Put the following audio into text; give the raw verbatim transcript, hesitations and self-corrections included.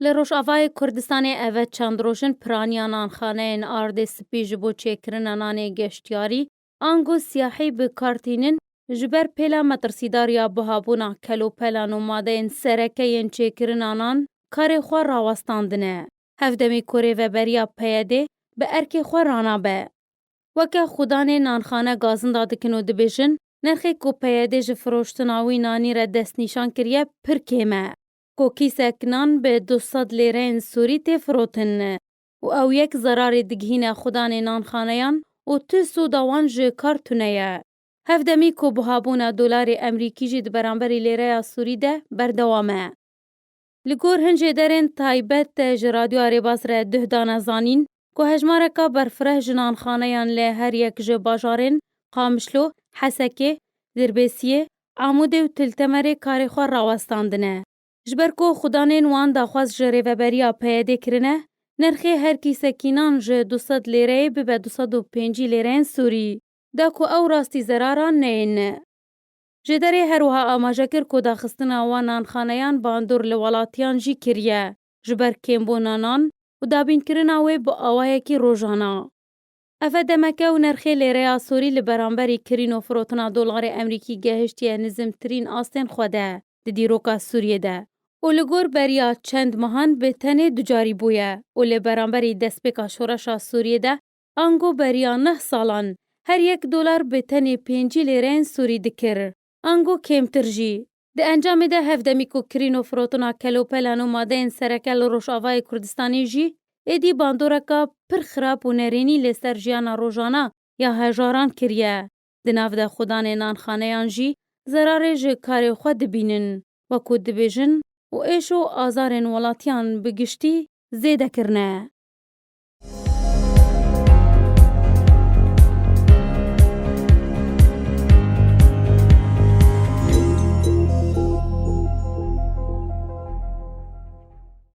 Li Rojavayê Kurdistanê ev çend roj in piraniya nanxaneyên Ardê Spî ji bo çêkirina nanê geştyarî ango siyahî bi kar tînin, ji ber pêla metirsîdar ya buhabûna kelopelan û madeyên sereke yên çêkirina nan karê xwe rawestandine. Hevdemî ku rêveberiya P Y D'ê bi erkê xwe ranabe. Weke xudanê nanxane gazinda dikin û dibêjin, nirxê ku P Y D'ê ji firoştina wî nanî re destnîşan kiriye pir kêm e. Ku kîsek nan bi du sed lêreyên Sûrî tê firotin û ew yek zerarê digihîne xudanê nanxaneyan û tu sûda wan ji kar tune ye. Hevdemî ku buhabûna dolarê Emerîkî jî di beramberî lêreya Sûrî de berdewam e. Li gor hin jêderên taybet de ji Radyoya Rêbaz re duh dane zanîn ku hejmareka berfireh ji nanxaneyan li her yek ji bajarên Qamişlo, Hesekê, Dirbêsiyê, Amûdê û Til Temerê karê xwe rawestandine. Ji ber ku xudanên wan daxwaz ji rêveberiya P Y D'ê kirine, nirxê her kîsekî nan ji du sed lêreyê bibe du sed û pêncî lêreyên Sûrî, da ku ew rastî zeraran neyên. Jêderê her wiha amaje kir ku daxistina wan nanxaneyan bandor li welatiyan jî kiriye, ji ber kêmbûna nan û dabînkirina wê bi awayekî rojana. Ev e demeke û nirxê lêreya Sûrî li beramberî kirîn û firotina dolarê Emerîkî gehiştiye nizimtirîn astên xwe de di dîroka Sûriyê de û li gor beriya çend mehan bi tenê ducarî bûye û li beramberî destpêka şoreşa Sûriyê de ango beriya neh salan her yek dolar bi tenê pêncî lêreyên Sûrî dikir. Ango kêmtir jî. Di encamê de hevdemî ku kirîn û firotina kelopelan û madeyên sereke li Rojavayê Kurdistanê jî êdî bandoreka pir xirab û nerênî li ser jiyana rojana ya hejaran kiriye. Di nav de xudanê nanxaneyan jî zerarê ji karê xwe dibînin, wekû dibêjin û êş û azarên welatiyan bi giştî zêde kirine.